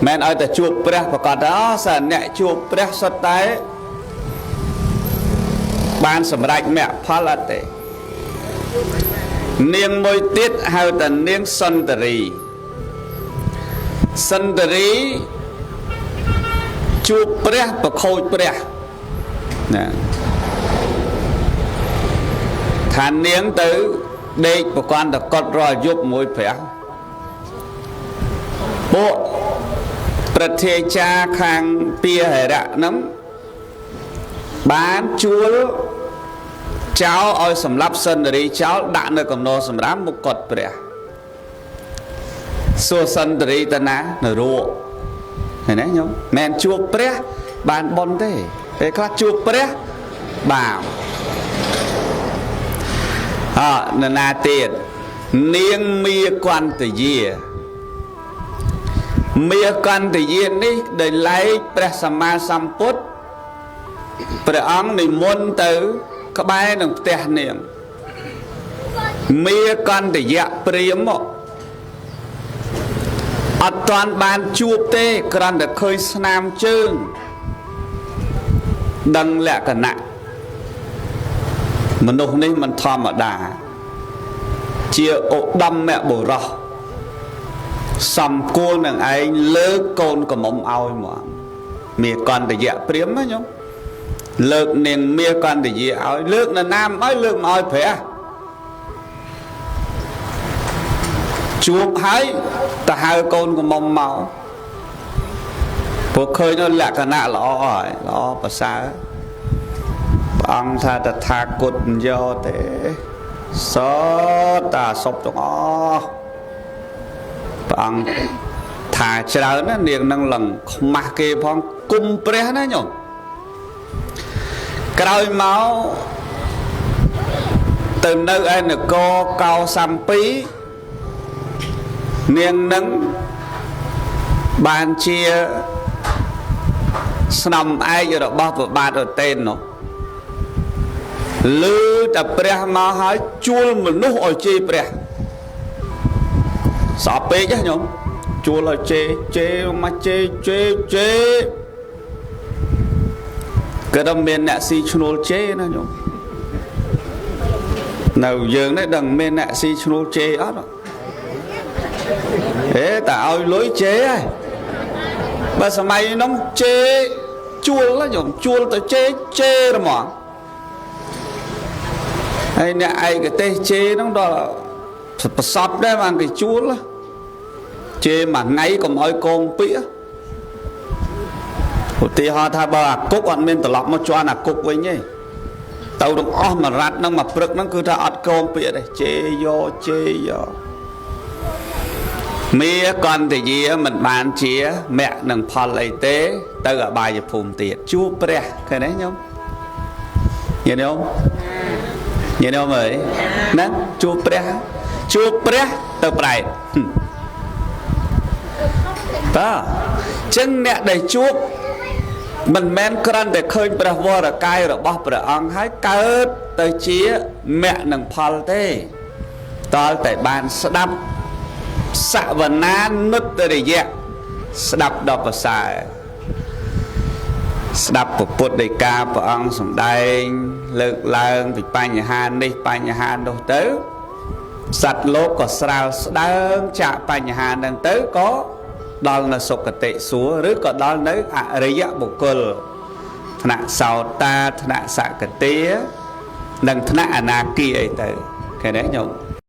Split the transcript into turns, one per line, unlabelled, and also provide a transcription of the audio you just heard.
មិនឲ្យតែជួបព្រះប្រកាសថាសិនអ្នកជួបព្រះសុទ្ធតែបានសម្រេចមគ្គផលអត់ទេនាងមួយទៀតហៅថានាងសុន្ទរីសុន្ទរីជួបព្រះប្រខូចព្រះណាថានាងទៅដេកប្រកាន់តកត់រាល់យប់មួយព្រះពួកប្រធាចាខាងពាហិរៈហ្នឹងបានជួលចោលឲ្យសម្លាប់សុន្ទរីចោលដាក់នៅកំណរសម្រាមមុខកត់ព្រះសួរសុន្ទរីតាណានរកឃើញទេញោមមិនជួបព្រះបានបុណ្យទេពេលខ្លះជួបព្រះបាបអនណាទៀតនាងមាកន្តយាមាកន្តយានេះដែលឡែកព្រះសម្មាសម្ពុទ្ធព្រះអង្គនិមន្តទៅក្បែរនឹងផ្ទះនាងមាកន្តយៈព្រាមអត់ទាន់បានជួបទេគ្រាន់តែឃើញស្នាមជើងដឹងលក្ខណៈមនុស្សនេះមិនធម្មតាជាឧត្តមបុរសសំគួរនឹងឯងលើកកូនក្រមុំឲ្យមកមាកន្តយៈព្រាមណាញោមលើកនាងមាកន្តយាឲ្យលើកនរណាមឲ្យលើកមកឲ្យព្រះជួបហើយទៅហៅកូនក្រមុំមកព្រោះឃើញនៅលក្ខណៈល្អហើយល្អប្រសើរព្រះអង្គថាតថាគតមិនយកទេសតាសពទាំងអស់ព្រះអង្គថាច្រើនណានាងនឹងឡើងខ្មាស់គេផងគុំព្រះណាញោមក្រោយមកទៅនៅឯនគរកោសំពីនាងនឹងបានជាស្នំឯករបស់ព្រះបាទរតេននោះឮតែព្រះមកហើយជួលមនុស្សឲ្យជេរព្រះសោះពេកហ៎ញោមជួលឲ្យជេរជេរមកជេរជេរជេរក៏ដល់មានអ្នកស៊ីឈ្នួលជេរណាញោមនៅយើងនេះដឹងមានអ្នកស៊ីឈ្នួលជេរអត់ហេតែឲ្យលុយជេរហើយបើសម័យនោះជេរជួលញោមជួលទៅជេរជេរហ្មងហើយអ្នកឯកទេសជេរហ្នឹងដល់ប្រសពដែរបានគេជួលជេរមួយថ្ងៃកុំឲ្យកងពាក្យឧទាហរណ៍ថាបើអាគុកអត់មានត្រឡប់មកជន់អាគុកវិញទេទៅទាំងអស់មួយរ៉ាត់ហ្នឹងមួយព្រឹកហ្នឹងគឺថាអត់កងពាក្យទេជេរយកជេរយកមាកន្តយាមិនបានជាមគ្គនឹងផលអីទេទៅអបាយភូមិទៀតជួបព្រះឃើញទេញោមញាតិញោមញាតិញោមអើយណាជួបព្រះជួបព្រះទៅប្រែតតើចឹងអ្នកដែលជួបមិនមែនគ្រាន់តែឃើញព្រះវរកាយរបស់ព្រះអង្គហើយកើតទៅជាមគ្គនឹងផលទេតលតែបានស្ដាប់សវនានុត្តរិយៈស្ដាប់ដល់ប្រសើរស្ដាប់ពុទ្ធដីកាព្រះអង្គសម្ដែងលើកឡើងពីបញ្ហានេះបញ្ហានោះទៅសត្វលោកក៏ស្រាលស្ដើងចាកបញ្ហាហ្នឹងទៅក៏ដល់នៅសុគតិសួគ៌ឬក៏ដល់នៅអរិយបុគ្គលថ្នាក់សោតាថ្នាក់សកតានិងថ្នាក់អនាគាអីទៅឃើញទេញោម